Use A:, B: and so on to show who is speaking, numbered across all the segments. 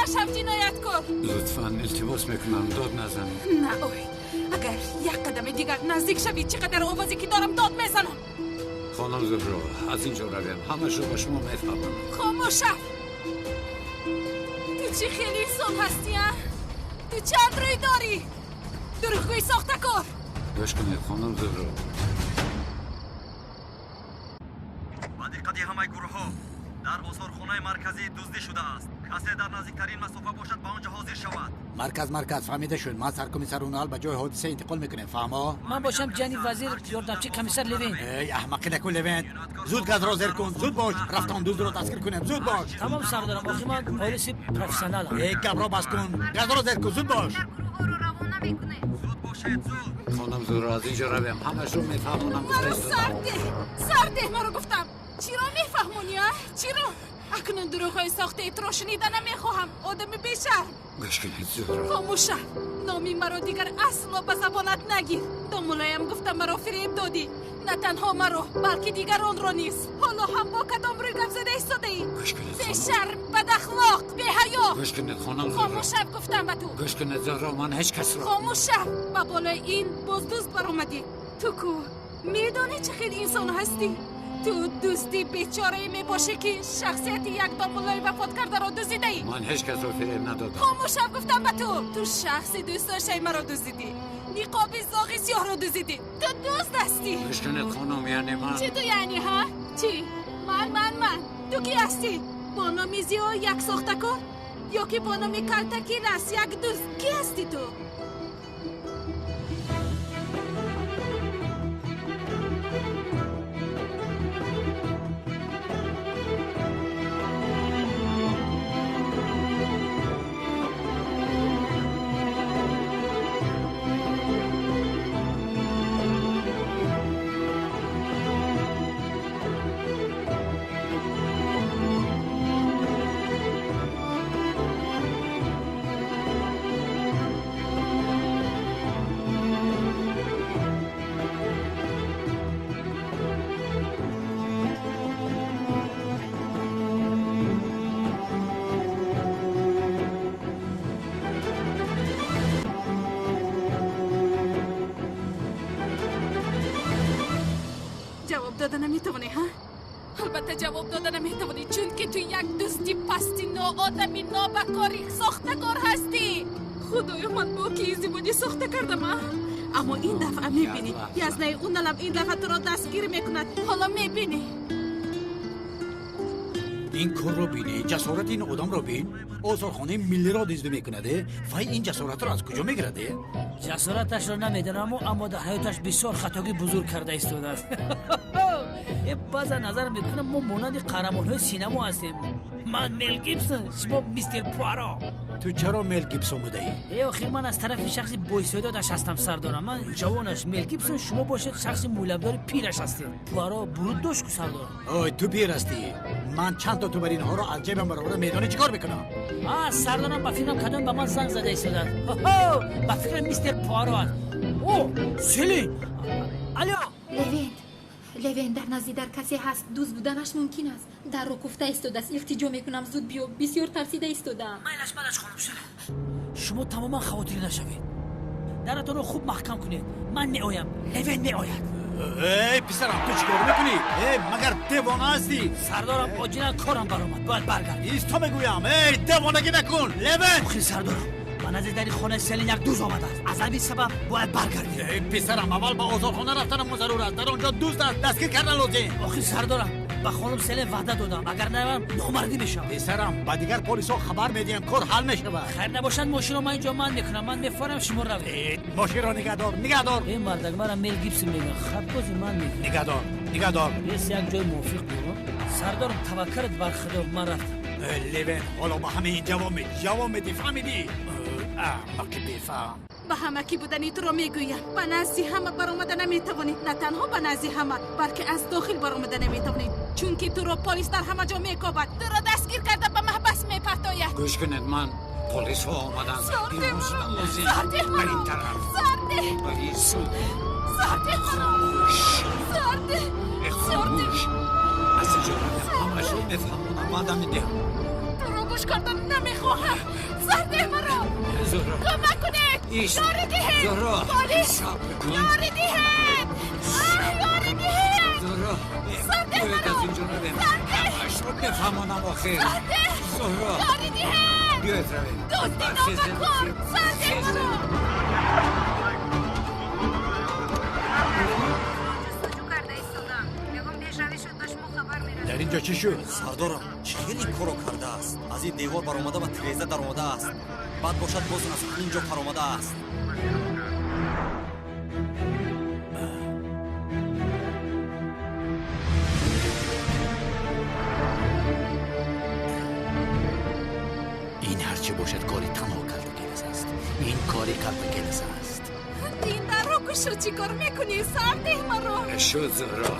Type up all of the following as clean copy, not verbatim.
A: Нашав, ҷинояткор.
B: Лутфан, илтимос мекунам, дод назанед.
A: На, ой, агар як қадами дигар наздик шавӣ, чӣ қадар овозе ки дорам, дод мезанам.
B: Хонум Зуҳро, аз ин ҷо равем, ҳамашро ба шумо мефаҳмонам.
A: Хомӯш шав! Ту чӣ хеле инсон ҳастӣ, а? Ту чанд рӯй дорӣ, дурӯғгӯи сохтакор!
B: Гӯш кунед, хонум Зуҳро.
C: Ба диққати ҳамаи гурӯҳҳо: дар осорхонаи марказӣ дуздӣ шудааст. Касе дар наздиктарин масофа бошад, ба он ҷо ҳозир шавад.
D: Марказ, марказ, фаҳмида шуд. Ман саркомиссар Унал, ба ҷои ҳодиса интиқол мекунем, фаҳмо?
E: Ман бошам ҷияни вазир, ёрдамчи комиссар Левин.
D: Эй, аҳмақӣ накун, Левент. Зуд газро зер кун, зуд бош. Рафтан дуздро дастгир кунем, зуд бош.
E: Тамом, сардорам, охи ман полиси профессионалам.
D: Эй, гапро бас кун, газро зер кун, зуд бош.
F: Гурӯҳҳоро равона мекунем.
C: Зуд бошед, зуд!
B: Хонум Зуҳро, аз ин ҷо равем, ҳамашро мефаҳмонам.
A: Маро
B: гуфта.
A: сарде, сарде маро гуфтам. Чиро мефаҳмонӣ, а? Чиро? Акнун дурӯғҳои сохтаи туро шунида намехоҳам, одами бешарм.
B: Гӯш кунед, Зуҳро.
A: Хомӯш шав! Номи маро дигар асло ба забонат нагир. Домулоям гуфта маро фиреб додӣ, на танҳо маро, балки дигаронро низ. Ҳоло ҳам бо кадом рӯй гап зада истодаӣ?
B: Гӯш кунед, хонум.
A: Бешарм, бадахлоқ, беҳаё!
B: Гӯш кунед, хонум Зуҳро.
A: Хомӯш шав, гуфтам ба ту!
B: Гӯш кунед, Зуҳро, ман ҳеҷ касро
A: Хомӯш шав! Ба болои ин боз дузд баромадӣ. Ту ку медонӣ чӣ хел инсон ҳастӣ. Ту дузди бечорае мебошӣ, ки шахсияти як домуллои вафот кардаро дуздидаӣ.
B: Ман ҳеҷ касро фиреб надодам.
A: Хомӯш шав, гуфтам ба ту! Ту шахси дӯстдоштаи маро дуздидӣ, ниқоби зоғи сиёҳро дуздидӣ. Ту дузд ҳастӣ.
B: Гӯш кунед, хонум, яъне ман
A: Чӣ ту яъне, ҳа? Чӣ ман, ман, ман? Ту кӣ ҳастӣ? Бо номи Зиё як сохтакор ё ки бо номи Калтаки Лас як дузд? Кӣ ҳастӣ ту? Ҷавоб дода наметавонӣ, ҳа? Албатта, ҷавоб дода наметавонӣ, чунки ту як дузди пасти, ноодами, нобакори, сохтакор ҳастӣ. Худоё, ман бо ки издивоҷи сохта кардам, а? Аммо ин дафъа мебинӣ, язнаи Уналам ин дафъа туро дастгир мекунад. Ҳоло мебинӣ.
D: Ин корро бинӣ, ҷасорати ин одамро бин! Осорхонаи миллиро дуздӣ мекунад, э? Вай ин ҷасоратро аз куҷо мегирад, э?
E: Ҷасораташро намедонаму, аммо дар ҳаёташ бисёр хатогӣ бузург карда истодааст. Баъзан назар мекунам, мо монанди қаҳрамонҳои синамо ҳастем. Ман Мел Гибсон, шумо мистер Пуаро.
D: Ту чаро Мел Гибсон будаӣ?
E: Э, охир ман аз тарафи шахси боистеъдодаш ҳастам, сардорам. Ман ҷавонаш Мел Гибсон, шумо бошед шахси мӯйлабдори пираш ҳастед. Пуаро буруд дошт ку, сардор.
D: Ой, ту пир ҳастӣ. Ман чанд то тубаринҳоро аз ҷебам бароварда, медонӣ чӣ кор мекунам?
E: А, сардорам, ба фикрам, кадом ба ман занг зада истодааст. Ҳо, ба фикрам, мистер Пуаро аст. О, Селин, алё.
F: Левент, Левент, дар назди дар касе ҳаст, дузд буданаш мумкин аст. Дарро куфта истодааст. Илтиҷо мекунам, зуд биё, бисёр тарсида истодаам.
E: Майлаш, майлаш, хонум Селин, шумо тамоман хавотир нашавед. Даратонро хуб маҳкам кунед, ман меоям. Левен меояд.
D: Эй, писарам, ту чӣ кор мекунӣ? Эй, магар девона ҳастӣ?
E: Сардорам, оҷилан корам баромад, бояд баргардем.
D: Исто, мегӯям! Эй, девонагӣ накун, Левен!
E: Охир, сардорам, ба назди дари хонаи Селин як дузд омадааст, аз ҳамин сабаб бояд баргардем.
D: Эй, писарам, аввал ба осорхона рафтанам зарур аст. Дар он ҷо дузд аст, дастгир кардан лозим.
E: Охир, сардорам, ба хонум Селин ваъда додам, агар наравам, номардӣ мешавам.
D: Писарам, ба дигар полисҳо хабар медиҳем, кор ҳал мешавад.
E: Хайр, набошад, мошинро ман инҷо ман мекунам, ман мефорам, шумо равед.
D: Э, мошинро нигаҳдор, нигаҳдор.
E: Э, мардак, мара Мел Гибсон мегӯянд, хатбози ман мекунам.
D: Нигаҳдор, нигаҳдор.
E: Бес як ҷои мувофиқ биёбам. Сардорам, таваккалат бар Худо, ман рафтам.
D: Э, Левен, ҳоло ба ҳамаи ин ҷавоб медӣ, ҷавоб медӣ, фаҳмидӣ? Аҳмақи бефаҳм!
A: Ба ҳама кӣ будани туро мегӯям. Ба назди ҳама баромада наметавонӣ. На танҳо ба назди ҳама, балки аз дохил баромада наметавонӣ, чунки туро полис дар ҳама ҷо мекобад, туро дастгир карда, ба маҳбас мепартояд.
B: Гӯш кунед, ман полисҳо омаданд.
A: Сарде
B: Берун
A: маро!
B: шудан лозим.
A: Сарде
B: Ба
A: маро!
B: ин тараф.
A: Сарде!
B: Ба ин сӯ.
A: Сарде маро! Сарде!
B: Э,
A: Сарде!
B: хомӯш, аз инҷо равем, ҳамашро мефаҳмонам, ваъда медиҳам.
A: Туро гӯш кардан намехоҳам. Сарде маро!
B: Зуҳро!
A: Кӯмак кунед!
B: Ишт!
A: Ёрӣ диҳед!
B: Зуҳро!
A: Полис!
B: Сабр кун!
A: Ёрӣ диҳед! Аҳ, ёрӣ диҳед!
B: Зуҳро!
A: Сарде
B: Бояд
A: маро!
B: аз инҷо равем.
A: Сарде!
B: Ҳамашро бифаҳмонам охир.
A: Сарде!
B: Зуҳро!
A: Ёрӣ диҳед!
B: Биёед равем.
A: Дузди нобакор! Сарде маро!
D: Дар инҷо чӣ шуд?
C: Сардорам, чӣ хел ин корро кардааст? Аз ин девор баромада ба тиреза даромадааст. Баъд бошад боз аз ҳамин ҷо паромадааст.
D: Ин ҳарчи бошад кори танҳо Калтакелес аст. Ин кори Калтакелес аст.
A: Ин дарро кушо, чӣ кор мекунӣ? Сардеҳ маро!
B: Шуд, Зуҳро.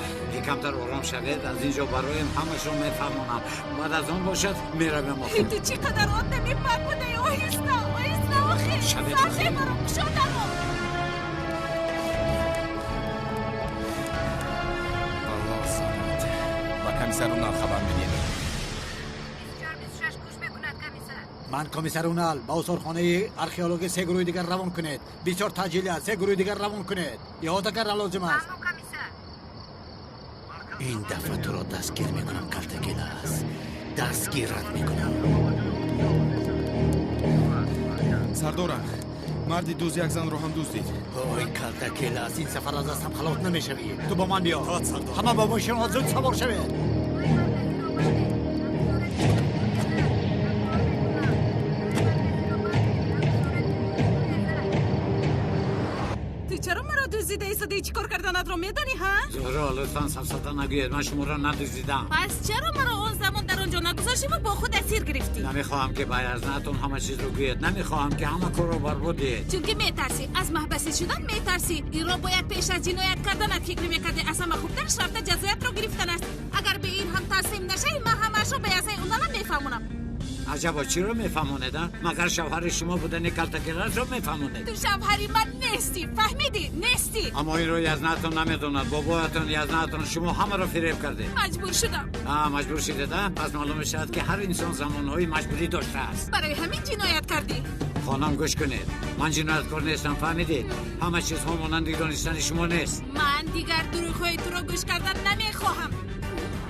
B: Камтар ором шавед, аз инҷо бароем ҳамашро мефаҳмонам. Баъд аз он бошад меравем охир.
A: Ту чӣ қадар одами бад будаӣ? Оҳиста, оҳиста охир!
B: Шавед
A: Сардеҳ
B: охир.
A: маро, кушо дарро!
G: Аллоҳ саломат. Ба комиссар Унал хабар медиҳем.
D: Ман комиссар Унал, ба осорхонаи археологӣ се гурӯҳи дигар равон кунед. Бисёр таъҷил аст, се гурӯҳи дигар равон кунед. Иҳота кардан лозим аст. Ин дафъа туро дастгир мекунам, Калтакелас. Дастгират мекунам.
G: Сардорам, марди дузд як занро ҳам дуздид.
D: Ой, Калтакелас, ин сафар аз дастам халос намешавӣ. Ту бо ман биё.
C: Итоат, сардор.
D: Ҳама бо мошинҳо зуд савор шавед.
A: Ту чаро маро дуздида истодаӣ? Чӣ кор карданатро медонӣ, ҳа?
B: Зуҳро, лутфан сафсата нагӯед. Ман шуморо надуздидам.
A: Пас чаро маро он замон дар он ҷо нагузоштиву бо худ асир гирифтӣ?
B: Намехоҳам ки ба язнатон ҳама чизро гӯед. Намехоҳам ки ҳама корро барбод диҳед.
A: Чунки метарсӣ, аз маҳбасӣ шудан метарсӣ. Инро бояд пеш аз ҷиноят карданат фикр мекардӣ. Аз ҳама хубтараш рафта ҷазоятро гирифтан аст. Агар бе ин ҳам таслим нашавӣ, ман ҳамаашро ба язаи Уналам мефаҳмонам.
B: Аҷабо, чиро мефаҳмонед, а? Магар шавҳари шумо будани Калтакеласро мефаҳмонед?
A: Ту шавҳари ман нестӣ, фаҳмидӣ? Нестӣ.
B: Аммо инро язнатон намедонад. Бобоятон, язнатон, шумо ҳамаро фиреб кардед.
A: Маҷбур шудам.
B: А, маҷбур шудед, а? Пас маълум мешавад, ки ҳар инсон замонҳои маҷбурӣ доштааст.
A: Барои ҳамин ҷиноят кардӣ.
B: Хонам, гӯш кунед. Ман ҷинояткор нестам, фаҳмидед? Ҳама чизҳо монанди донистани шумо нест.
A: Ман дигар дурӯғҳои туро гӯш кардан намехоҳам.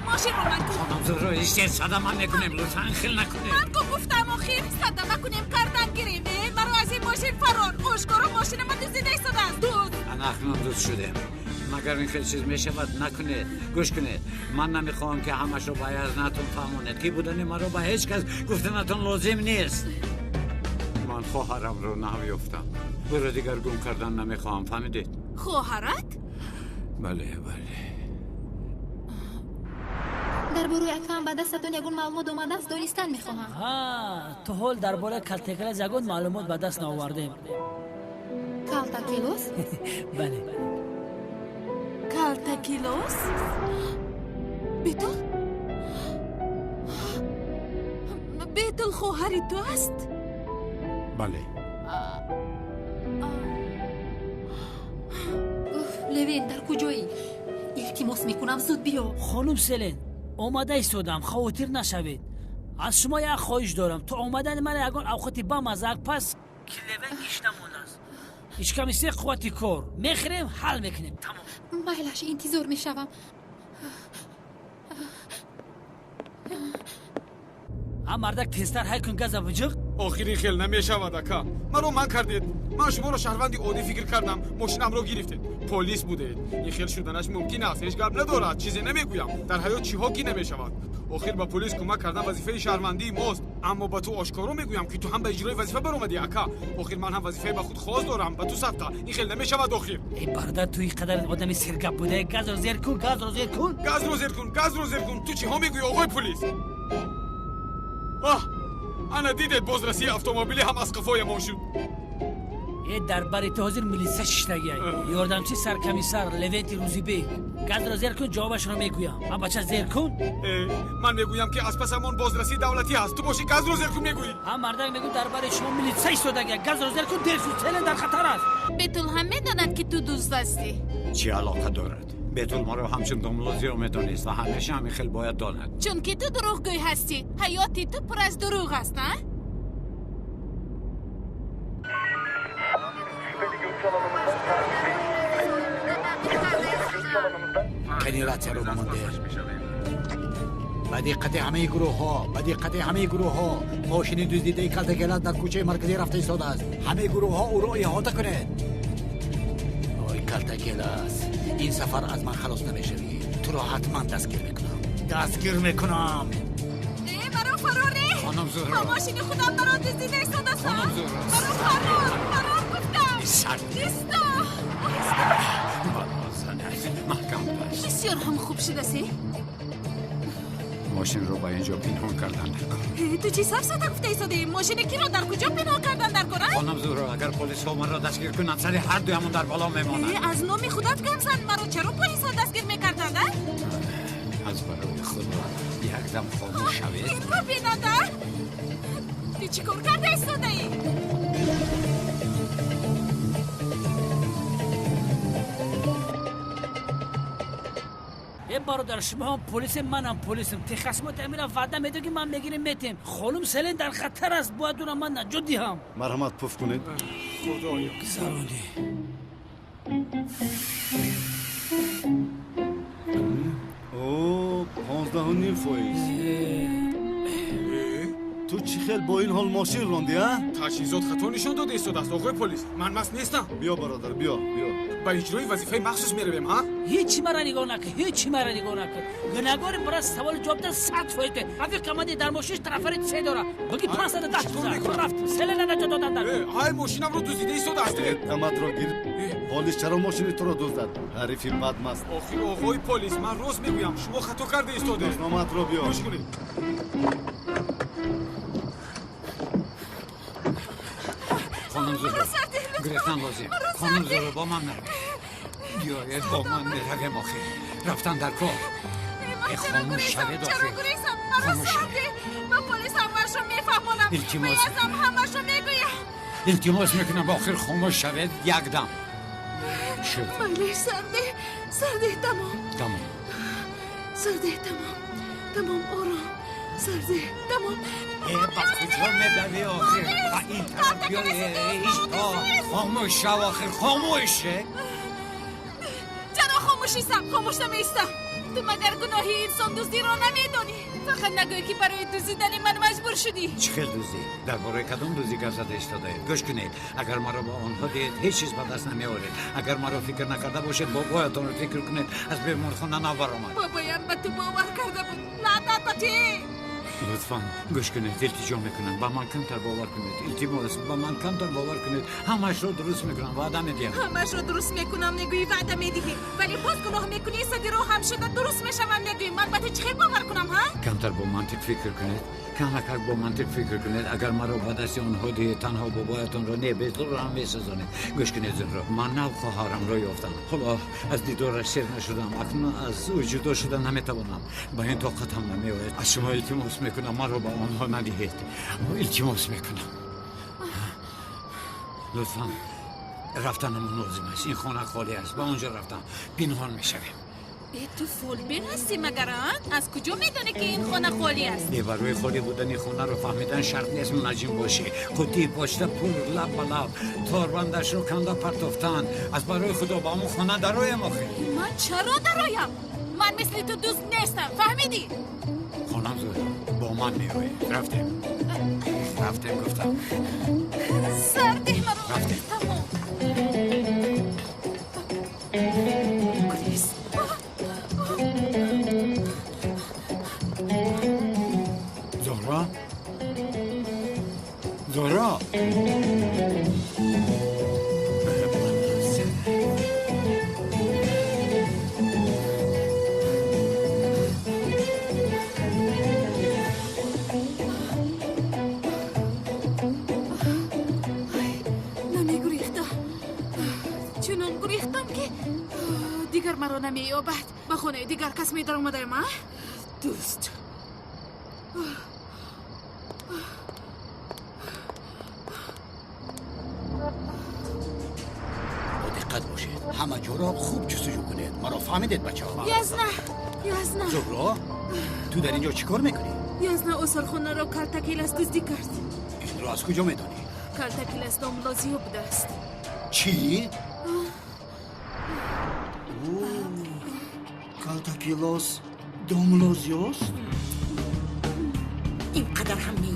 A: Мошинро ман кун.
B: Хонам Зуҳро, ҳеҷ садама мекунем. Лутфан хел накунед.
A: Ман ку гуфтам охир, садама кунем, кардан гирем. Э, маро аз ин мошин фарор. Ошкоро мошина ма дуздида истодааст. Дузд.
B: Ана акнун дуз шудем. Магар ин хел чиз мешавад? Накунед. Гӯш кунед. Ман намехоҳам, ки ҳамашро ба язнатон фаҳмонед. Ки будани маро ба ҳеҷ кас гуфтанатон лозим нест. Ман хоҳарамро нав ёфтам. Ӯро дигар гум кардан намехоҳам, фаҳмидед?
A: Хоҳарат?
B: Бале, бале.
F: Дар бораи акаам ба дастатон ягон маълумот омадааст, донистан мехоҳам.
E: Ҳа, то ҳол дар бораи Калтакелас ягон маълумот ба даст наовардем.
F: Калтакелос?
E: Бале.
A: Калтакелос? Бетул? Бетул хоҳари ту аст?
B: Бале.
F: Уф, Левен, дар куҷоӣ? Илтимос мекунам, зуд биё.
E: Хонум Селен, омада истодам, хавотир нашавед. Аз шумо як хоҳиш дорам: то омадани ман ягон авқоти бамаззак пас, ки Левен гишна мондааст. Ишками се қуввати кор мехӯрем, ҳал мекунем, тамом.
F: Майлаш, интизор мешавам.
E: Ҳа, мардак, тезтар ҳай кун газа, буҷиқ.
G: Охир ин хел намешавад, ака. Маро ман кардед. Ман шуморо шаҳрванди оддӣ фикр кардам, мошинамро гирифтед. Полис будед. Ин хел шуданаш мумкин аст, ҳеҷ гап надорад, чизе намегӯям. Дар ҳаёт чиҳо ки намешавад. Охир ба полис кӯмак кардан вазифаи шаҳрвандии мост. Аммо ба ту ошкоро мегӯям, ки ту ҳам ба иҷрои вазифа баромадӣ, ака. Охир ман ҳам вазифаи ба худ хос дорам, ба ту садқа. Ин хел намешавад охир.
E: Эй бародар, ту ин қадар одами сергап будаe, газро зер кун, газро зер кун.
G: Газро зер кун, газро зер кун. Ту чиҳо мегӯӣ, оғои полис? Оҳ, ана дидед, бозрасии автомобилӣ ҳам аз қафоямон шуд.
E: Э, дар бари ту ҳозир милиса шиштагиай, ёрдамчи саркомиссар Левенти Рӯзибек. Газро зер кун, ҷавобашро мегӯям. А бача, зер кун.
G: Э, ман мегӯям, ки аз пасамон бозрасии давлатӣ ҳаст, ту бошӣ газро зер кун мегӯӣ.
E: Ҳа, мардак, мегӯ, дар бари шумо милиса истодагиай, газро зер кун, дер шуд, Селен дар хатар аст.
A: Бетул ҳам медонад, ки ту дузд ҳастӣ?
B: Чӣ алоқа дорад? Бетул маро ҳамчун домло зиё медонист ва ҳамеша ҳамин хел бояд донад.
A: Чунки ту дурӯғгӯй ҳастӣ. Ҳаёти ту пур аз дурӯғ аст, а?
D: Кани ратсияро ба ман деҳ. Ба диққати ҳамаи гурӯҳҳо, ба диққати ҳамаи гурӯҳҳо. Мошини дуздидаи Калтагелас дар кӯчаи марказӣ рафта истодааст. Ҳамаи гурӯҳҳо ӯро иҳота кунед. Ой, Калтагелас, ин сафар аз ман халос намешавӣ. Туро ҳатман дастгир мекунам. Дастгир мекунам.
A: Э, маро фароре!
B: Хонум Зуҳро.
A: Мошини худам маро дуздида истодааст.
B: Хонум Зуҳро.
A: Маро фарор, фарор гуфтам.
B: Сард.
A: Исто.
B: Маҳкам будааст.
A: Бисёр ҳам хуб шудасе.
B: Мошинро ба ин ҷо пинҳон кардан дар кор.
A: Ту чӣ сафсата гуфта истодаӣ? Мошини киро дар куҷо пинҳон кардан дар кор, а?
B: Хонум Зуҳро, агар полисҳо маро дастгир кунанд, сари ҳар дуямон дар бало мемонанд.
A: Аз номи худат гап зан, маро чаро полисҳо дастгир мекарданд, а?
B: Аз барои худо якдам хомӯш шавед.
A: Инро бинанда! Ту чӣ кор карда истодаӣ?
E: Э бародар, шумо ҳам полисем, манам полисем. Техасмо тамира ваъда медод, ки ман мегирем, метем. Хонум Селен дар хатар аст, бояд ӯро ман наҷот диҳам.
H: Марҳамат, пуф кунед.
G: Худоё,
E: Гузаронӣ.
H: О, 15,5%. Ту чӣ хел бо ин ҳол мошин ронди, а?
G: Таҷҳизот хато нишон дода истодааст, оғои полис. Ман маст нестам.
H: Биё, бародар, биё, биё.
G: Ба иҷрои вазифаи махсус меравем, ҳа?
E: Ҳеҷ мара нигоҳ накун, ҳеҷ мара нигоҳ накун. Гунаҳгори бара саволи ҷавоб дад 100%. Рафиқ команди дар мошинаш тарафари се дора. Буги 510
G: Чикор мекунам?
E: Рафт. Селена наҷот додан дар.
G: Ҳай, мошинамро дуздида истодааст.
H: Даматро гир. Полис чаро мошини туро дуздад? Ҳарифи бадмаст.
G: Охир, оғои полис, ман рост мегӯям, шумо хато карда истодед.
H: Номатро биё.
G: Гӯш кунед.
B: Хонум Зуҳро, гирифтан лозим. Хонум Зуҳро, бо ман наравед. Биёед, бо ман меравем охир. Рафтан дар кор.
A: Ман чаро
B: Хомӯш
A: гурезам?
B: шавед
A: Чаро
B: охир.
A: гурезам? Маро
B: Хомӯш шавед.
A: сарде. Ба полис ҳамаашро мефаҳмонам.
B: Илтимос.
A: Боязам ҳамаашро мегӯям.
B: Илтимос мекунам, охир хомӯш шавед якдам. Шуд.
A: Майли, сарде, сарде, тамом.
B: Тамом.
A: Сарде, тамом. Тамом, ором. Сарде, тамом.
B: Э, ба куҷо медавӣ охир? Ба ин тараф биё, исто. Хомӯш шав охир, хомӯш.
A: Чаро хомӯшистам? Хомӯш намеистам. Ту магар гуноҳи инсондуздиро намедонӣ? Фақат нагӯй, ки барои дуздидани ман маҷбур шудӣ.
B: Чӣ хел дуздӣ? Дар бораи кадом дуздӣ гап зада истодаед? Гӯш кунед, агар маро ба онҳо диҳед, ҳеҷ чиз ба даст намеоред. Агар маро фикр накарда бошед, бобоятонро фикр кунед, аз беморхона набаромад.
A: Бобоям ба ту бовар карда буд. Лаънат ба ту!
B: Лутфан гӯш кунед, илтиҷо мекунам, ба ман камтар бовар кунед. Илтимос, ба ман камтар бовар кунед. Ҳамаашро дуруст мекунам, ваъда медиҳам.
A: Ҳамаашро дуруст мекунам мегӯӣ, ваъда медиҳӣ, вале боз гуноҳ мекунӣ, сади роҳ ҳам шуда дуруст мешавам мегӯӣ. Ман ба ту чӣ хел бовар кунам, ҳа?
B: Камтар бо мантиқ фикр кунед, камакак бо мантиқ фикр кунед. Агар маро ба дасти онҳо диҳед, танҳо бобоятонро не, Бетулро ҳам месӯзонед. Гӯш кунед, Зуҳро, ман нав хоҳарамро ёфтам. Ҳоло аз дидораш сер нашудам. Акнун аз ӯ ҷудо шуда наметавонам. Ба ин тоқатам намеояд. Аз шумо илтимос мекунам, маро ба онҳо надиҳед. Илтимос мекунам, лутфан. Рафтанамон лозим аст. Ин хона холӣ аст, ба он ҷо рафтам пинҳон мешавем.
A: Э, ту фолбин ҳастӣ магар, а? Аз куҷо медонӣ, ки ин хона холӣ аст?
B: Е, барои холӣ будани хонаро фаҳмидан шарт нест мунаҷҷим бошӣ. Қуттии почта пур лаб ба лаб, торбандашро канда партофтан. Аз барои худо, ба он хона дароем охир.
A: Ман чаро дароям? Ман мисли ту дузд нестам, фаҳмидӣ?
B: Хонум Зуҳро, бо ман меоед. Рафтем, рафтем гуфтам.
A: Сардеҳ маро.
B: Рафтем.
A: Тамом. Гурез.
B: Зуҳро, Зуҳро.
A: Намегурехтам. Чунон гурехтам, ки дигар маро намеёбад. Ба хонаи дигар кас медаромадаем, а, дӯст?
D: Бо диққат бошед. Ҳама ҷоро хуб ҷустуҷӯ кунед. Маро фаҳмидед, бачаҳо?
A: Язна, Язна.
D: Зуҳро, ту дар ин ҷо чӣ кор мекунӣ?
A: Язна, осорхонаро Калтакелас дуздӣ кард.
D: Инро аз куҷо медонӣ?
A: Калтакелас домлозиё будааст.
D: Чӣ?
I: Калтакилос домлозиёст?
J: Ин қадар ҳам не.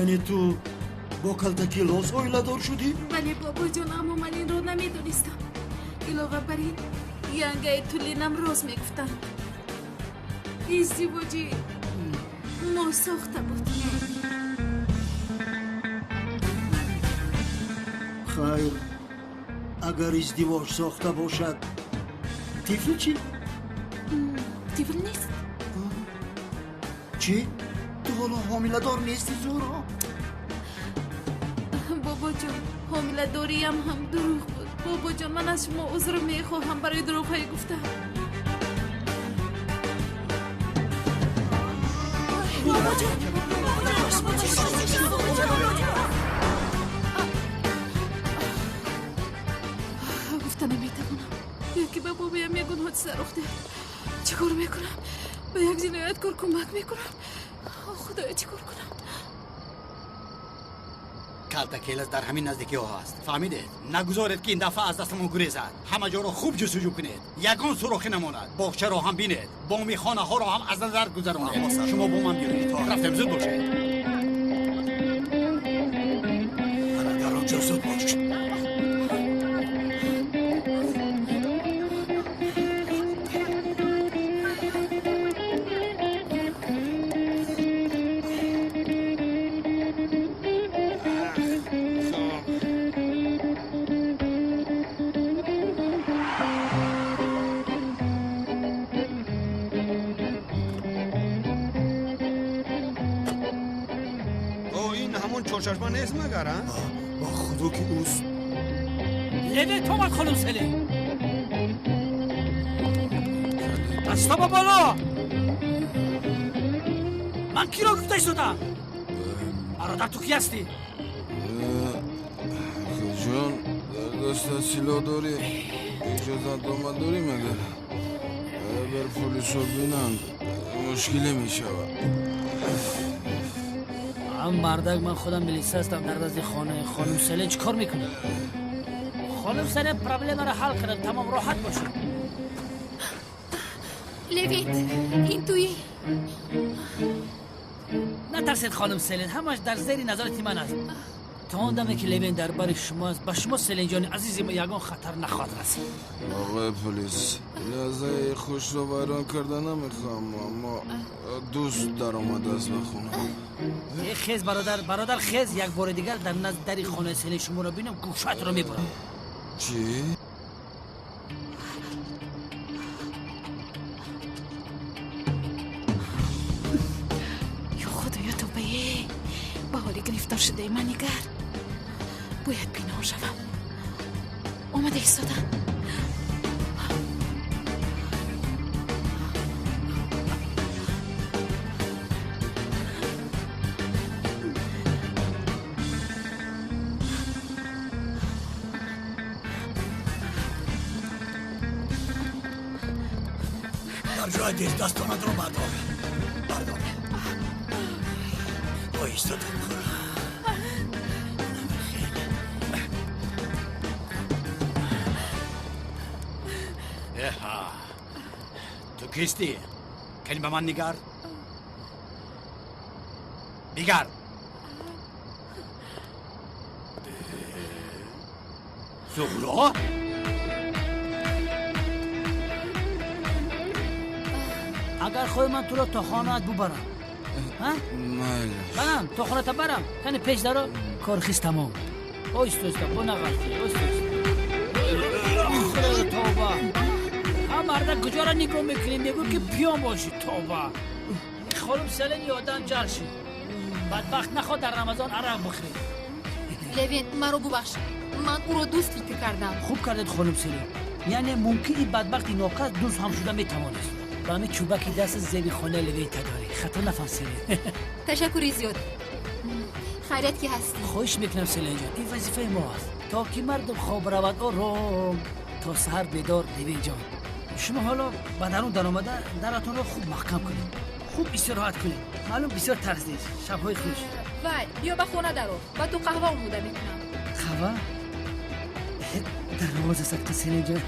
I: Яъне ту бо Калтакилос оиладор шудӣ?
A: Бале, бобоҷон, аммо ман инро намедонистам. Илова бар ин, янгаи Тулинам роз мегуфтанд. Издивоҷи мо сохта буд.
I: Хайр, агар издивоҷ сохта бошад, тифл чӣ?
A: Тифл нест.
I: Чӣ? Ту ҳоло ҳомиладор нести, Зуҳро?
A: Бобоҷон, ҳомиладориям ҳам дурӯғ буд. Бобоҷон, ман аз шумо узр мехоҳам барои дурӯғҳое гуфтам. Бобоҷон, гуфта наметавонам. Ё ки ба бобоям ягон ҳодиса рух диҳад. Чӣ кор мекунам? Ба як ҷинояткор кӯмак мекунам? Худоё, чӣ кор кунам?
D: Калтакелас дар ҳамин наздикиҳо ҳаст. Фаҳмидед? Нагузоред, ки ин дафъа аз дастамон гурезад. Ҳама ҷоро хуб ҷустуҷӯ кунед. Ягон сурохӣ намонад. Боғчаро ҳам бинед. Боми хонаҳоро ҳам аз назар гузаронед. Шумо бо ман биёед. Рафтем, зуд бошед.
I: Ана дар он ҷо, зуд бош.
G: Чорчашма нест магар, а?
I: Ба худо, ки ӯст.
E: Левент омад, хонум Селин. Дасто ба боло! Ман киро гуфта истодам? Бародар, ту кӣ ҳастӣ?
K: Акаҷон, дар дастат силоҳ дорӣ, иҷозатнома дорӣ магар? Агар полисҳо бинанд, мушкиле мешавад.
E: Ам мардак, ман худам милиса ҳастам. Дар назди хонаи хонум Селен чӣ кор мекунӣ? Хонум Селен, проблемаро ҳал кардам, тамом, роҳат бошед.
F: Левент, ин туӣ?
E: Натарсед, хонум Селен, ҳамаш дар зери назорати ман аст. То он даме ки Левен дар бари шумо аст, ба шумо, Селенҷони азизи мо, ягон хатар нахоҳад расид.
K: Оғои полис, лаҳзаи хушро вайрон карда намехоҳам, аммо дузд даромадааст ба хона.
E: Э, хез, бародар, бародар, хез. Як бори дигар дар назди дари хонаи Селен шуморо бинам, гӯшатро мебурам.
K: Чӣ?
A: Ё худоё, тобае, ба ҳоли гирифтор шудаи ман нигар. Бояд пинҳон шавам. Омада истодам.
I: Дар ҷоя дез, дастонатро бардор, бардор, оҳиста тан.
D: Эҳа, ту кистӣ? Кани ба ман нигар, нигар. Зуҳро?
E: Агар хоҳӣ, ман туро то хонаат бубарам.
K: Майлаш.
E: Барам, то хоната барам. Кани, пеш даро, корхиз тамом. Оҳиста, оҳиста, бо нағалти, оҳиста, оҳиста. Худоё, тоба! Ҳа, мардак, куҷоро нигоҳ мекунӣ? Мегӯ ки пиён бошӣ. Тоба! Хонум Селен, ёдам ҷал шид. Бадбахт нахоҳ дар Рамазон арақ бихӯрӣ.
F: Левент, маро бубахш, ман ӯро дузд фикр кардам.
E: Хуб кардед, хонум Селен. Яъне мумкин ин бадбахти нокас дузд ҳам шуда метавонист. Ба ҳамин чӯбаки даст зеби хонаи Левента дорӣ. Хато нафаҳм, Селен.
F: Ташаккури зиёд. Хайрият ки ҳастӣ.
E: Хоҳиш мекунам, Селенҷон, ин вазифаи мо аст. То ки мардум хоб равад ором, то саҳар бедор. Левинҷон, шумо ҳоло ба дарун даромада даратонро хуб маҳкам кунед, хуб истироҳат кунед. Маълум, бисёр тарсдед. Шабҳои хуш.
F: Вай, биё ба хона даро, ба ту қаҳва омода мекунам.
E: Қаҳва? Дарвоза садқа, Селенҷон.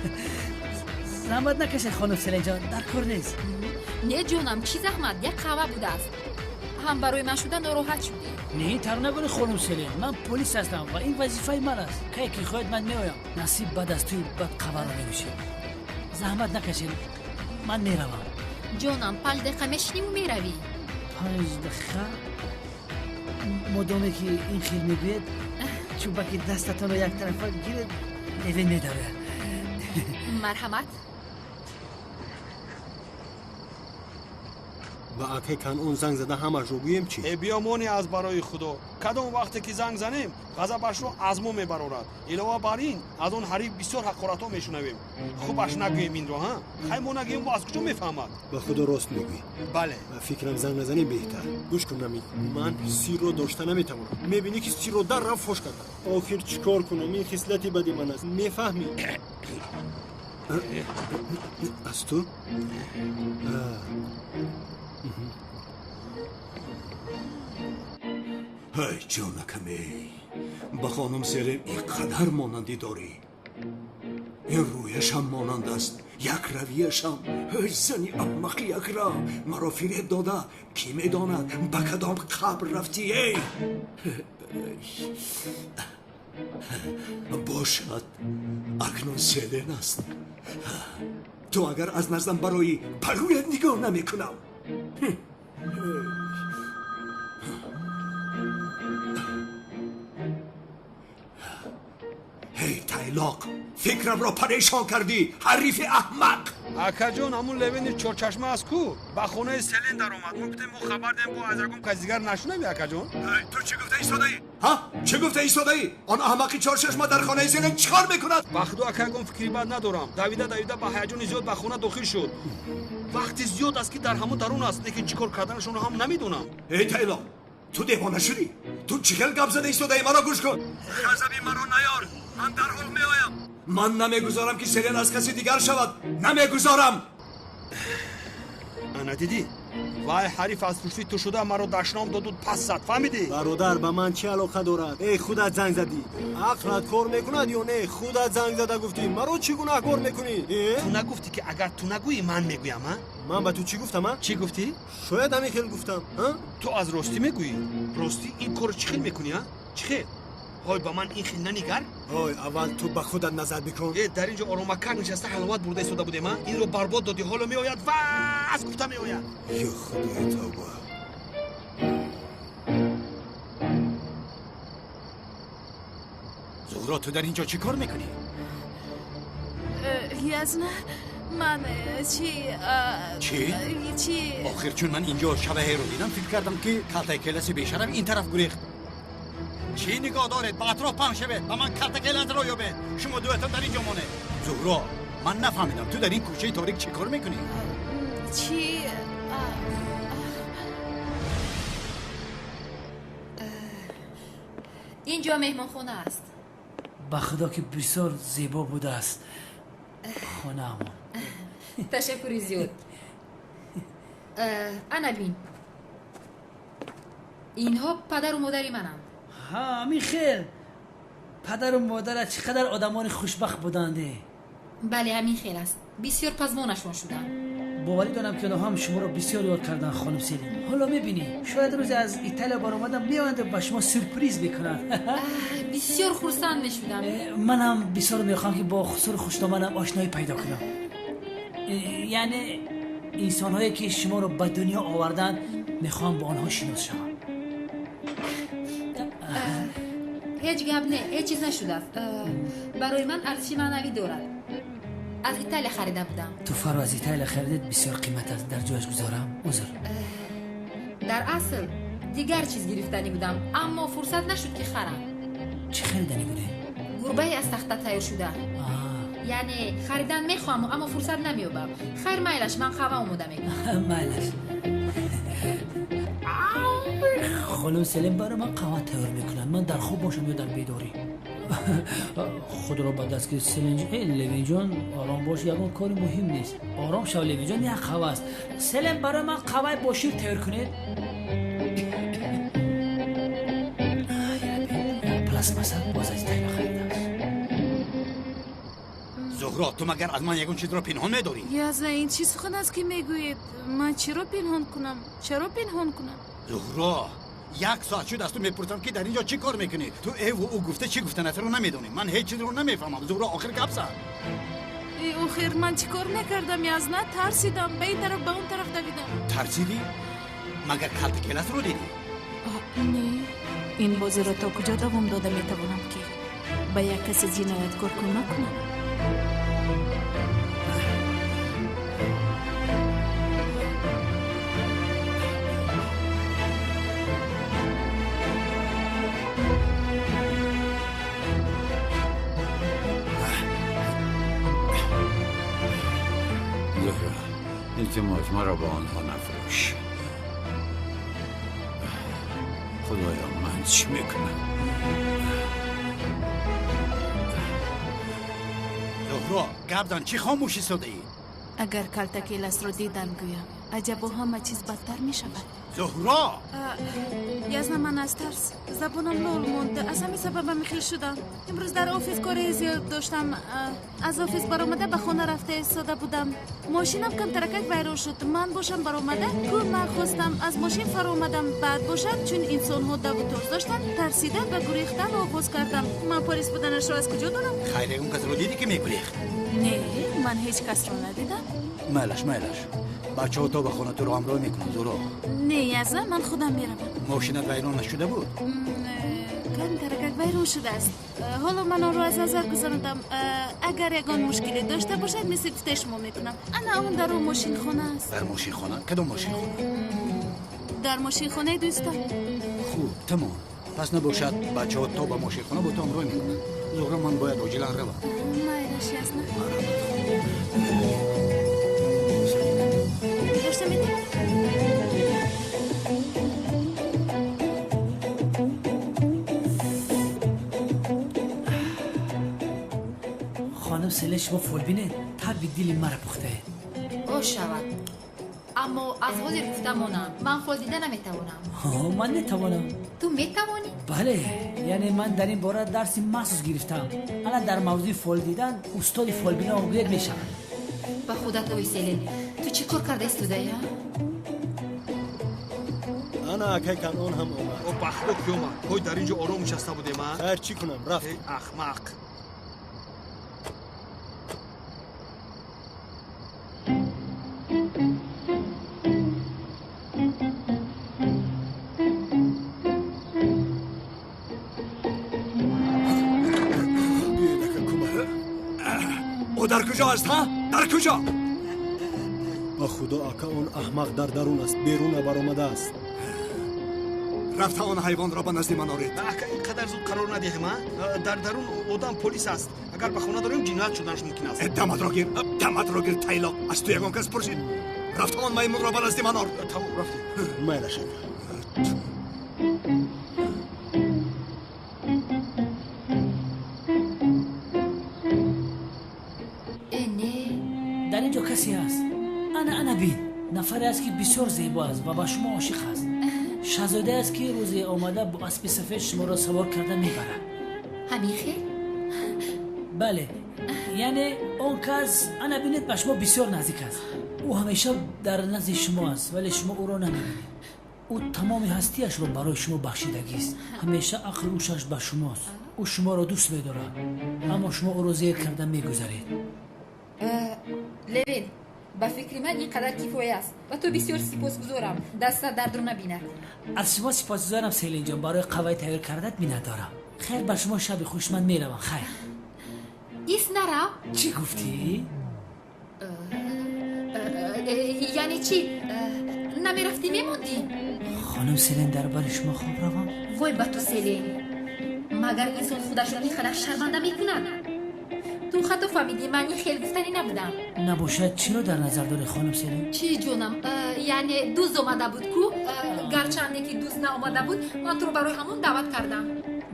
E: Заҳмат накашед, хонум Селенҷон, дар кор нест.
F: Не, ҷонам, чӣ заҳмат, як қаҳва будааст. Ҳам барои ман шуда нороҳат шудӣ.
E: Не, тар нагӯни, хонум Селен, ман полис ҳастам ва ин вазифаи ман аст. Кай ки хоҳед, ман меоям. Насиб баъд аз туи бад қаҳваро менӯшем. Заҳмат накашед, ман меравам.
F: Ҷонам, 5 дақиқа мешиниму меравӣ.
E: 5 дақиқа? Модоме ки ин хел мегӯед, чӯбаки дастатонро яктарафа гиред, Левин медавад.
F: Марҳамат.
J: Ба акай Канъон занг зада ҳамашро гӯем чӣ?
G: Э, биёмоне аз барои Худо, кадом вақте ки занг занем, ғазабашро аз мо мебарорад. Илова бар ин, аз он ҳариф бисёр ҳақоратҳо мешунавем. Хубаш нагӯем инро, ҳа? Хай, мо нагӯем, бо аз куҷо мефаҳмад?
J: Ба Худо, рост мегӯӣ.
G: Бале.
J: Ба фикрам, занг назанем беҳтар. Гӯш кун, Намид, ман сирро дошта наметавонам. Мебинӣ, ки сирро дар рафт фош кардам. Охир чӣ кор кунам? Ин хислати бади ман аст, мефаҳмӣ? Аз ту?
I: Ҳай, ҷонакаме, ба хонум Селен ин қадар монандӣ дорӣ. Ин рӯяшам монанд аст, як равияшам. Ҳай, зани аҳмақи якрав, маро фиреб дода, кӣ медонад, ба кадом қабр рафтӣ, эй? Бошад, акнун Селен аст. Ту агар аз наздам барои ба рӯят нигоҳ намекунам. Ҳей, тайлоқ, фикрамро парешон кардӣ, ҳарифи аҳмақ.
G: Акаҷон, ҳамун Левини чорчашма аст ку, ба хонаи Селен даромад. Мо гуфтем, мо хабар дем, бо аз ягон кас дигар нашунави, акаҷон.
I: Ту чӣ гуфта истодаӣ, ҳа? Чӣ гуфта истодаӣ? Он аҳмақи чорчашма дар хонаи Селен чӣ кор мекунад?
G: Ба Худо, ака, ягон фикри бад надорам. Давида давида ба ҳаяҷони зиёд ба хона дохил шуд. Вақти зиёд аст, ки дар ҳамун дарун аст, лекин чӣ кор карданашонро ҳам намедонам.
I: Эй, тайлоқ, ту девона шудӣ? Ту чӣ хел гап зада истодаӣ? Маро гӯш кун, ғазаби маро наёр, ман дарҳол меоям. Ман намегузорам, ки Селен аз каси дигар шавад, намегузорам.
G: Ана, дидӣ, вай ҳариф аз пушти ту шуда маро дашном доду пас зад, фаҳмидӣ?
J: Бародар, ба ман чӣ алоқа дорад? Эй, худат занг задӣ. Ақлат кор мекунад ё не? Худат занг зада гуфтӣ, маро чӣ гунаҳкор мекунӣ?
G: Ту нагуфтӣ, ки агар ту нагӯӣ, ман мегӯям, а?
J: Ман ба ту чӣ гуфтам, а?
G: Чӣ гуфтӣ?
J: Шояд ҳамин хел гуфтам, а?
G: Ту аз ростӣ мегӯӣ? Ростӣ, ин корро чӣ хел мекунӣ, а? Чӣ хел? Ҳой, ба ман ин хел нанигар.
J: Ҳой, аввал ту ба худат назар бикун.
G: Э, дар ин ҷо оромакак нишаста ҳаловат бурда истода будем, а? Инро барбод додӣ. Ҳоло меояд, ваз гуфта меояд.
I: Ё Худои, тавба!
D: Зуҳро, ту дар ин ҷо чӣ кор мекунӣ?
A: Язна, ман чи
D: Чӣ?
A: Чи?
D: Охир чун ман инҷо шабаҳеро дидам, фикр кардам, ки калтакеласи бешараф ин тараф гурехт. Чӣ нигоҳ доред? Ба атроф паҳн шавед, ба ман калтакеласро ёбед. Шумо дуятон дар ин ҷо монед. Зуҳро, ман нафаҳмидам, ту дар ин кӯчаи торик чӣ кор мекунӣ?
A: Чи?
F: Ин ҷо меҳмонхона аст.
E: Ба Худо, ки бисёр зебо будааст хонаамон.
F: Ташаккури зиёд. Ана бин, инҳо падару модари мананд.
E: Ҳа, ҳамин хел. Падару модарат чӣ қадар одамони хушбахт буданде.
F: Бале, ҳамин хел аст, бисёр пазмонашон шудам.
E: Боварӣ дорам, ки онҳо ҳам шуморо бисёр ёд карданд, хонум Селин. Ҳоло мебинӣ, шояд рӯзе аз Италия баромадам, меоянду ба шумо сюрприз мекунанд.
F: Бисёр хурсанд мешудам.
E: Манам бисёр мехоҳам, ки бо хусури хушдоманам ошноӣ пайдо кунам. Яъне инсонҳое, ки шуморо ба дунё оварданд, мехоҳам бо онҳо шинос шавам.
F: Ҳеҷ гап не, ҳеҷ чиз нашудааст. Барои ман арзиши маънавӣ дорад, аз Италия харида будам.
E: Туҳфаро аз Италия харидед, бисёр қимат аст, дар ҷояш гузорам, узр.
F: Дар асл дигар чиз гирифтанӣ будам, аммо фурсат нашуд, ки харам.
E: Чӣ хариданӣ будед?
F: Гурбае аз тахта тайёр шуда. Яъне харидан мехоҳам, аммо фурсат намеёбам. Хайр, майлаш, ман қаҳва омода мекунам.
E: Майлаш. Хонум Селим барои ман қаҳва тайёр мекунад. Ман дар хоб бошам ё дар бедорӣ. Худро ба даст гирифт Селин. Левинҷон, ором бош, ягон кори муҳим нест. Ором шав, Левинҷон, як қаҳва аст. Селим, барои ман қаҳваи бо шир тайёр кунед. Пластмасса боз аз тайла харидааст.
D: Зуҳро, ту магар аз ман ягон чизро пинҳон медорӣ?
A: Язна, ин чӣ сухан аст, ки мегӯед? Ман чиро пинҳон кунам? Чаро пинҳон кунам?
D: Зуҳро, як соат шуд аз ту мепурсам, ки дар ин ҷо чӣ кор мекунӣ? Ту эву ӯ гуфта чӣ гуфтанатро намедонӣ. Ман ҳеҷ чизро намефаҳмам. Зуҳро, охир гап зад.
A: Охир ман чӣ кор мекардам, Язна? Тарсидам, ба ин тараф, ба он тараф давидам.
D: Тарсидӣ? Магар калтакеласро дидӣ?
A: Не, ин бозиро то куҷо давом дода метавонам, ки ба як каси ҷинояткор кӯмак кунам?
B: Зуҳро, илтимос, маро ба онҳо нафурӯш. Худоё, ман чӣ мекунам?
D: Зуҳро, гап зан, чӣ хомӯш истодаӣ?
A: Агар калтакеласро дидам гӯям, аҷабо ҳама чиз бадтар мешавад.
D: Зуҳро!
A: Язна, ман аз тарс забонам лол монд, аз ҳамин сабабам хел шудам. Имрӯз дар офис кори зиёд доштам. Аз офис баромада ба хона рафта истода будам. Мошинам камтаракак вайрон шуд. Ман бошам баромада кӯмак хостам, аз мошин фаромадам. Баъд бошад, чун инсонҳо даву тоз доштанд, тарсида ба гурехтан оғоз кардам. Ман полис буданашро аз куҷо донам?
D: Хайр, ягон касро дидӣ, ки мегурехт?
A: Не, ман ҳеҷ касро надидам.
D: Майлаш, майлаш, бачаҳо то ба хона туро ҳамроҳ мекунанд, Зуҳро.
A: Не, Язна, ман худам меравам.
D: Мошинат вайрон нашуда буд?
A: Камтаракак вайрон шудааст. Ҳоло ман онро аз назар гузарондам. Агар ягон мушкиле дошта бошад, мисли гуфтаи шумо мекунам. Ана он дар он мошинхона аст.
D: Дар мошинхона? Кадом мошинхона?
A: Дар мошинхонаи дӯстам.
D: Хуб, тамом. Пас набошад, бачаҳо то ба мошинхона бо ту ҳамроҳ мекунанд. Зуҳро, ман бояд оҷилан равам.
A: Майлаш, Язна. Дошта метавонам?
E: Хонум Селин, шумо фолбинед, таби дили мара пухтаед.
F: Бош шавад, аммо аз ҳозир гуфта монам, ман фол дида наметавонам.
E: Ман метавонам.
F: Ту метавонӣ?
E: Бале, яъне ман дар ин бора дарси махсус гирифтаам. Ана дар мавзӯи фол дидан устоди фолбино гӯед мешавад.
F: Ба худат, ой Селин, ту чӣ кор карда истодаӣ, а?
J: Ана акай Канон ҳам омад.
G: О, ба худо ки омад. Ҳой, дар ин ҷо ором нишаста будем, а?
J: Хайр, чӣ кунам, рафтем.
G: Ахмақ.
I: Биёед, ака, кӯмак. Ӯ дар куҷо аст, ҳа? Дар куҷо?
J: Ба худо, ака, он аҳмақ дар дарун аст, берун набаромадааст.
I: Рафта он ҳайвонро ба назди ман оред.
G: Ака, ин қадар зуд қарор надиҳем, а? Дар дарун одам полис аст. Агар ба хона дорем, ҷиноят шуданаш мумкин аст.
I: Даматро гир, даматро гир, тайлоқ. Аз ту ягон кас пурсид? Рафта он маймунро ба назди ман ор.
G: Тамом, рафтем.
J: Майлаш, ака.
F: Э, не.
E: Дар ин ҷо касе ҳаст. Ана, ана бин, нафаре аст, ки бисёр зебо аст ва ба шумо ошиқ аст. Шаҳзодае аст, ки рӯзе омада бо аспи сафед шуморо савор карда мебарад.
F: Ҳамин хел?
E: Бале, яъне он кас, ана бинед, ба шумо бисёр наздик аст. Ӯ ҳамеша дар назди шумо аст, вале шумо ӯро намебинед. Ӯ тамоми ҳастиашро барои шумо бахшидагист. Ҳамеша ақлу ҳушаш ба шумост. Ӯ шуморо дӯст медорад, аммо шумо ӯро зер карда мегузаред.
F: Левин, ба фикри ман ин қадар кифоя аст. Ба ту бисёр сипосгузорам. Дастат дардро набинад.
E: Аз шумо сипосгузорам, Селинҷон, барои қаҳваи тайёр кардат миннатдорам. Хайр, ба шумо шаби хуш, ман меравам. Хайр.
F: Ис, нарав.
E: Чӣ гуфтӣ?
F: Яъне чӣ? Намерафтӣ, мемондӣ?
E: Хонум Селин, дар бари шумо хоб равам?
F: Вой ба ту, Селин, магар инсон худашро ин қадар шарманда мекунад? Ту хато фаҳмидӣ, ман ин хел гуфтанӣ набудам.
E: Набошад, чиро дар назар дорӣ, хонум Селин?
F: Чӣ, ҷонам, яъне дузд омада буд ку. Гарчанде ки дузд наомада буд, ман туро барои ҳамон даъват кардам.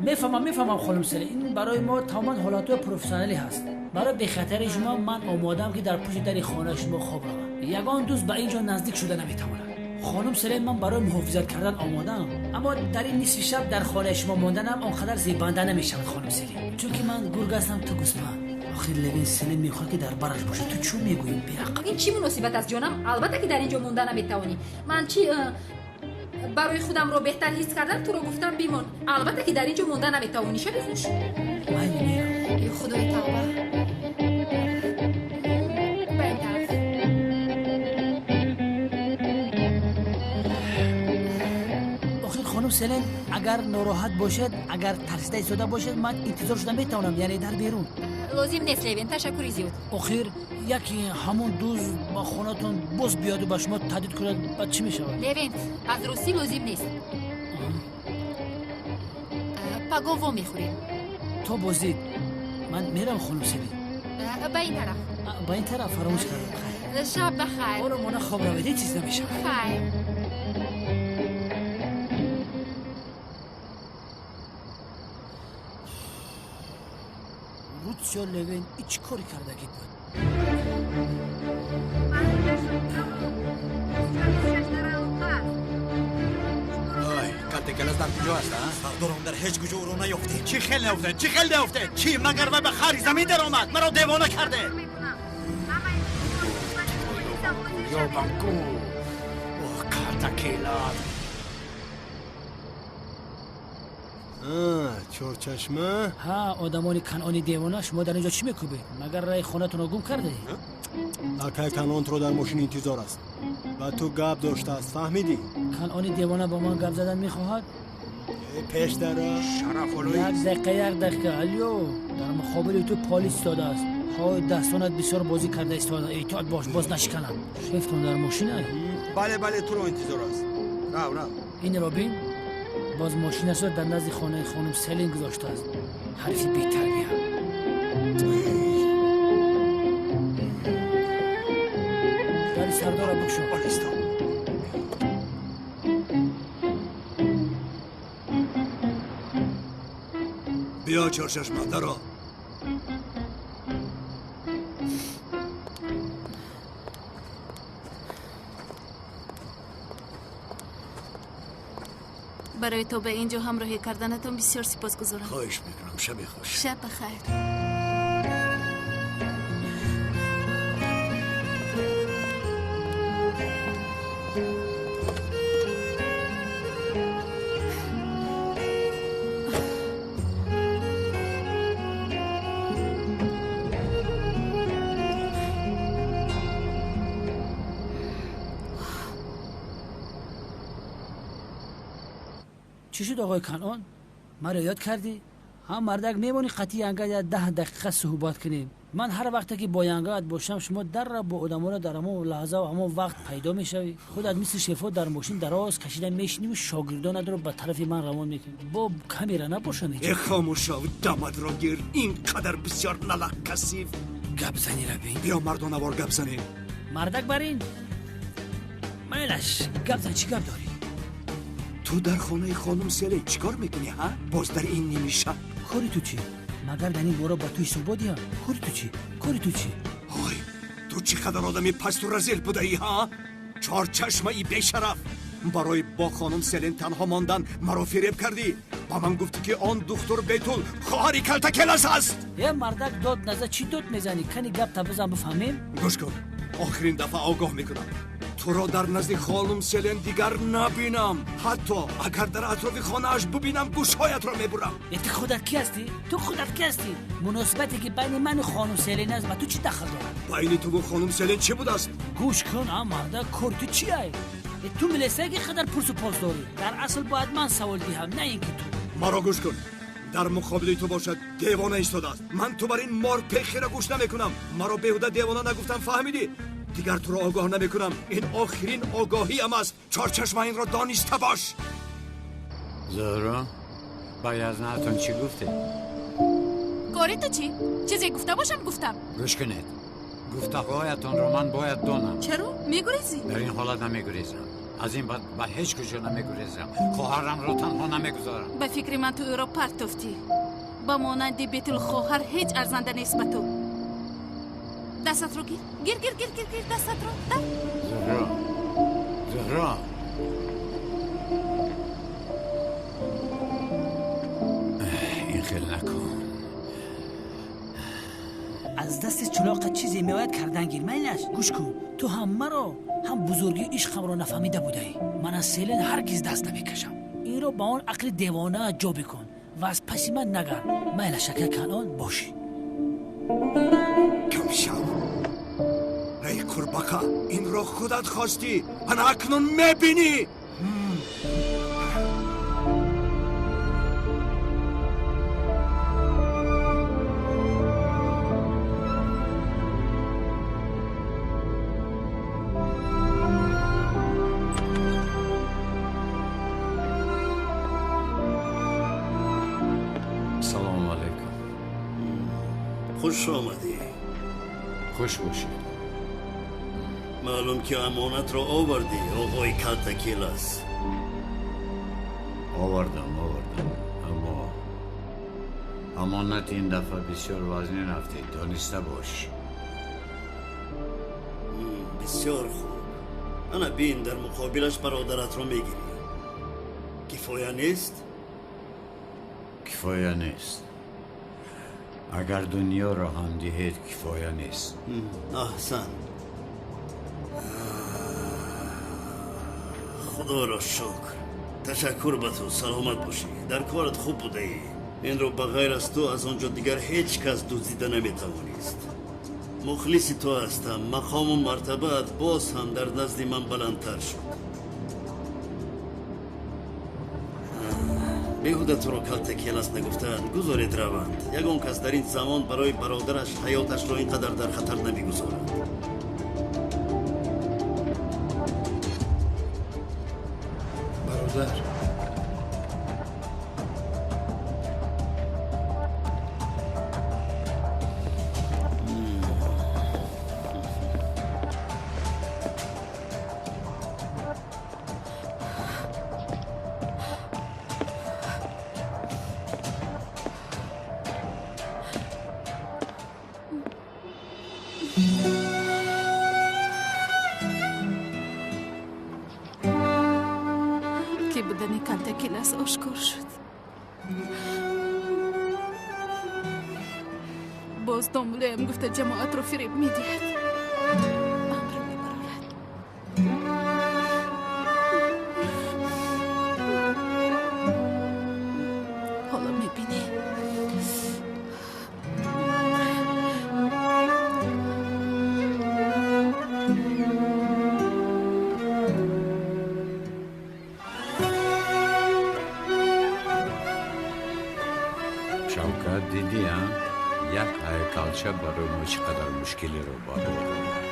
E: Мефаҳмам, хонум Селин, ин барои мо тамоман ҳолатҳои профессионалӣ ҳаст. Барои бехатарии шумо ман омодаам ки дар пушти дари хонаи шумо хоб равам. Ягон дузд ба ин ҷо наздик шуда наметавонад. Хонум Селин, ман барои муҳофизат кардан омодаам, аммо дар ин нисфи шаб дар хонаи шумо монданам он қадар зебанда намешавад, хонум Селин, чунки ман гург ҳастам, ту гӯсфанд. Охир Левин Селин мехоҳад ки дар бараш бошад. Ту чӣ мегӯӣ, беақл?
F: Ин чӣ муносибат аст, ҷонам? Албатта ки дар ин ҷо монда наметавонӣ. Ман чӣ барои худамро беҳтар ҳис кардам, туро гуфтам бимон. Албатта ки дар ин ҷо монда наметавонӣ. Шаби хуш.
E: Майли, мерам.
F: Эй худои тавба. Ба ин тараф.
E: Охир хонум Селин, агар нороҳат бошед, агар тарсида истода бошед, ман интизор шуда метавонам, яъне дар берун.
F: Лозим нест, Левин, ташаккури зиёд.
E: Охир яке ҳамон дузд ба хонатон боз биёду ба шумо таҳдид кунад, баъд чӣ мешавад?
F: Левин, аз ростӣ лозим нест. Паго во мехӯрем.
E: То боздид. Ман мерам, хонум Селин.
F: Ба ин тараф.
E: Ба ин тараф, фаромӯш кардам. Хайр.
F: Шаб ба хайр.
E: Оромона хоб равед, ҳеҷ чиз намешавад.
F: Хайр.
E: Рутсио Левин ин чӣ коре кардагӣ буд?
D: Ой, калтакелас дар куҷо аст, а?
C: Сардорам, дар ҳеҷ куҷо ӯро наёфтем.
D: Чӣ хел наёфтед? Чӣ хел наёфтед? Чӣ магар вай ба хари замин даромад? Маро девона карде. Ёбам ку. Оҳ, калтакелас.
J: Чорчашма?
E: Ҳа, одамони Канъони девона, шумо дар ин ҷо чӣ мекӯбед? Магар раи хонатонро гум кардаед?
J: Акай Канъон туро дар мошин интизор аст. Ба ту гап доштааст, фаҳмидӣ?
E: Канъони девона ба ман гап задан мехоҳад?
J: Пеш дара.
E: Як дақиқа, як дақиқа. Алё, дар муқобили ту полис истодааст. Ҳой, дастонат бисёр бозӣ карда истода. Эҳтиёт бош, боз нашиканад. Шефтон дар мошинай?
L: Бале, бале, туро интизор аст. Рав, рав.
E: Инро бин. Боз мошинашро дар назди хонаи хонум Селин гузоштааст. Ҳарфи бетарбия. Дари сардорро бикушо.
I: Оҳиста. Биё, Чорчашма, даро.
A: Барои то ба ин ҷо ҳамроҳӣ карданатон бисёр сипосгузорам.
I: Хоҳиш мекунам, шаби хуш.
A: Шаб бахайр.
E: Чӣ шуд, оғои Канъон? Маро ёд кардӣ? Ҳам мардак мемонӣ қатъи янга я 10 дақиқа суҳбат кунем. Ман ҳар вақте ки бо янгаат бошам, шумо дарра бо одаморо дар ҳамон лаҳза ва ҳамон вақт пайдо мешавӣ. Худат мисли шефҳо дар мошин дароз кашида мешиниву шогирдонатро ба тарафи ман равон мекунӣ. Бо камера набошам ҳеҷ.
I: Э, хомӯшав, дамадро гир. Ин қадар бисёр налақ касиф.
E: Гап зани, рабин.
I: Биё, мардонавор гап занем.
E: Мардак бар ин? Майлаш, гап зан, чӣ гап дорӣ?
I: Ту дар хонаи хонум Селин чӣ кор мекунӣ, ҳа? Боз дар ин ними шаб.
E: Кори ту чӣ? Магар дар ин бора ба ту ҳисобот диҳам? Кори ту чӣ? Кори ту чӣ?
I: Ҳой, ту чӣ қадар одами пасту разил будаӣ, ҳа? Чорчашмаи бешараф. Барои бо хонум Селин танҳо мондан маро фиреб кардӣ. Ба ман гуфтӣ ки он духтур Бетул хоҳари калтакелас аст.
E: Е, мардак, дод наза, чӣ дод мезанӣ? Кани гапта бизан бифаҳмем?
I: Гӯш кун, охирин дафъа огоҳ мекунам. Туро дар назди хонум Селен дигар набинам. Ҳатто агар дар атрофи хонааш бубинам, гӯшҳоятро мебурам.
E: Е, ту худат кӣ ҳастӣ? Ту худат кӣ ҳастӣ? Муносибате ки байни ману хонум Селен аст, ба ту чӣ дахл дорад?
I: Байни туву хонум Селен чӣ будааст?
E: Гӯш кун, а мардак, кори ту чи ай? Е, ту милесае ки қадар пурсу пос дорӣ. Дар асл бояд ман савол диҳам, на ин ки ту.
I: Маро гӯш кун. Дар муқобили ту бошад девона истодааст. Ман ту бар ин морпехиро гӯш намекунам. Маро беҳуда девона нагуфтам, фаҳмидӣ? Дигар туро огоҳ намекунам. Ин охирин огоҳиам аст. Чорчашма, инро дониста бош.
B: Зуҳро, ба язнатон чӣ гуфтед?
A: Кори ту чӣ? Чизе гуфта бошам, гуфтам.
B: Гӯш кунед, гуфтаҳоятонро ман бояд донам.
A: Чаро мегурезӣ?
B: Дар ин ҳолат намегурезам. Аз ин баъд ба ҳеҷ куҷо намегурезам. Хоҳарамро танҳо намегузорам.
A: Ба фикри ман ту ӯро партофтӣ. Ба монанди Бетул хоҳар ҳеҷ арзанда нест ба ту. Дастатро гир. Гир, гир, гир, гир, гир, дастатро. Да.
B: Зуҳро. Зуҳро. Ин хел накун.
E: Аз дасти чулоқа чизе меояд кардан гир. Майлаш, гӯш кун. Ту ҳам маро, ҳам бузургии ишқамро нафаҳмида будаӣ. Ман аз Селин ҳаргиз даст намекашам. Инро ба он ақли девона ҷо бикун ва аз паси ман нагард. Майлаш, ака Канон бошӣ.
I: Кам шав. Эй қурбақа, инро худат хостӣ. Ана акнун мебинӣ.
B: Салому алайкум.
M: Хуш омадӣ.
B: Хуш бошед.
M: Маълум ки амонатро овардӣ, оғои Калтакелас.
B: Овардам, овардам. Аммо амонат ин дафъа бисёр вазнин рафтед, дониста бош.
M: Бисёр хуб. Ана бин, дар муқобилаш бародаратро мегирӣ. Кифоя нест?
B: Кифоя нест. Агар дунёро ҳам диҳед, кифоя нест.
M: Аҳсан. Худоро шукр. Ташаккур ба ту, саломат бошӣ. Дар корат хуб будаӣ. Инро ба ғайр аз ту аз он ҷо дигар ҳеҷ кас дуздида наметавонист. Мухлиси ту ҳастам. Мақому мартабаат боз ҳам дар назди ман баландтар шуд. Беҳуда туро Калтакелас нагуфтаанд. Гузоред раванд. Ягон кас дар ин замон барои бародараш ҳаёташро ин қадар дар хатар намегузорад.
N: Бародар,
A: Ки будани Калтакелас ошкор шуд. Боз домулоям гуфта ҷамоатро фиреб медиҳад. Амр мебарорад. Ҳоло мебинӣ.
B: Шавкат, дидӣ, а? Як ҳайкалча барои мо чӣ қадар мушкилиро ба бор овард.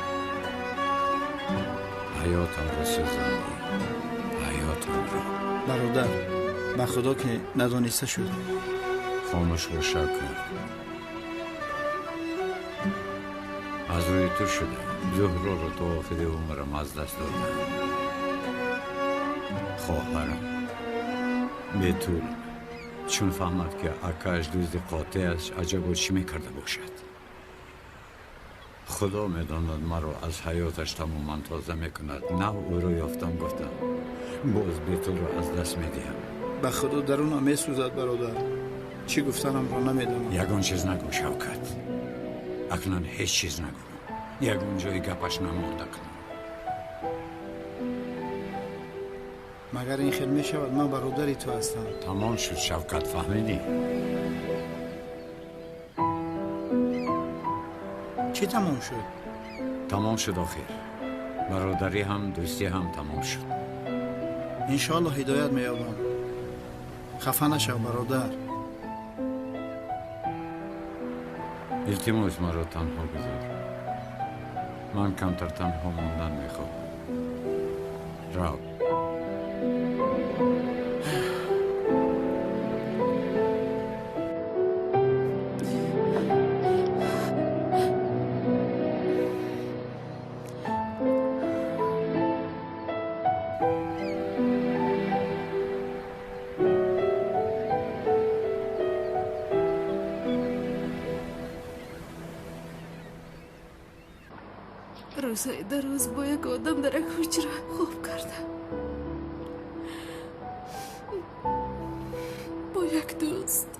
B: Ҳаётамро сӯзондӣ. Ҳаётамро.
N: Бародар, ба худо ки надониста шуд.
B: Хомӯш бош, Шавкат. Аз рӯи ту шуда. Зуҳроро то охири умрам аз даст додам. Хоҳарам Бетул чун фаҳмад ки акааш дузди қотеъ аст, аҷабо чӣ мекарда бошад? Худо медонад маро аз ҳаёташ тамоман тоза мекунад. Нав ӯро ёфтам, гуфтам боз Бетулро аз даст медиҳам.
N: Ба худо дарунам месӯзад, бародар. Чӣ гуфтанамро намедонам.
B: Ягон чиз нагӯ, Шавкат. Акнун ҳеҷ чиз нагӯ. Ягон ҷои гапаш намонд акнун.
N: Магар ин хел мешавад? Ман бародари ту ҳастам.
B: Тамом шуд, Шавкат, фаҳмидӣ?
N: Чӣ тамом шуд?
B: Тамом шуд охир. Бародарӣ ҳам, дӯстӣ ҳам тамом шуд.
N: Иншоалло ҳидоят меёбам. Хафа нашав, бародар.
B: Илтимос, маро танҳо гузор. Ман камтар танҳо мондан мехоҳам. Рав.
A: Рӯзҳои дароз бо як одам дар як ҳуҷра хоб кардам, бо як дӯст.